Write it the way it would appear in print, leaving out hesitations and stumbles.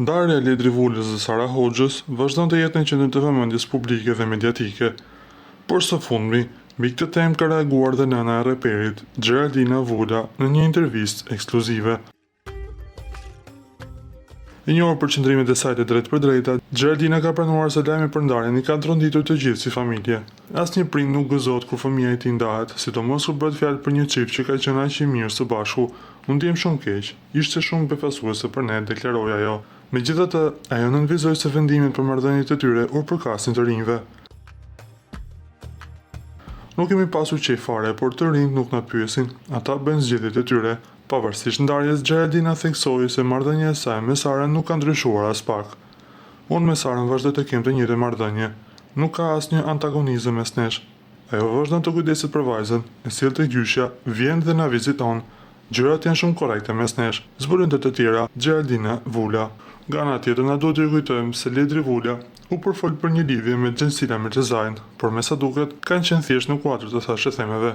Ndarja e Ledri Vulës dhe Sara Hoxhës vazhdon të jetë në qendër të vëmendjes publike dhe mediatike. Por së fundmi, mbi këtë temë ka reaguar dhe nëna e reperit, Xheraldina Vula, në një intervistë ekskluzive. E njohur për qëndrimet e saj të drejtpërdrejta, Xheraldina ka pranuar se lajmi për ndarjen i ka tronditur të gjithë si familje. Asnjë prind nuk gëzohet kur fëmija i tij ndahet, sidomos kur bëhet fjalë për një çift që ka qenë aq i mirë së bashku. U ndiem shumë keq. Ishte shumë befasuese për ne, deklaroi ajo. Megjithatë, ajo nënvizoi se vendimet për marrëdhëniet e tyre u përkasin të rinjve. Nuk kemi pasur qejf fare, por të rinjtë nuk na pyesin, ata bëjnë zgjedhjet e tyre. Pavarësisht ndarjes, Xheraldina theksoi se marrëdhënia e saj me Sarën nuk ka ndryshuar aspak. Unë me Sarën vazhdoj të kem të njëjtën marrëdhënie. Nuk ka asnjë antagonizëm mes nesh. Ajo vazhdon të kujdeset për vajzën, e sjell tek gjyshja, vjen dhe na viziton. Gjërat janë shumë korrekte mes nesh, zbuloi ndër të tjera Xheraldina Vula. Nga ana tjetër na duhet t'ju kujtojmë se Ledri Vula u përfol për një lidhje me Xhensila Myrtezajn, por me sa duket kanë qenë thjesht në kuadër të thashethemeve.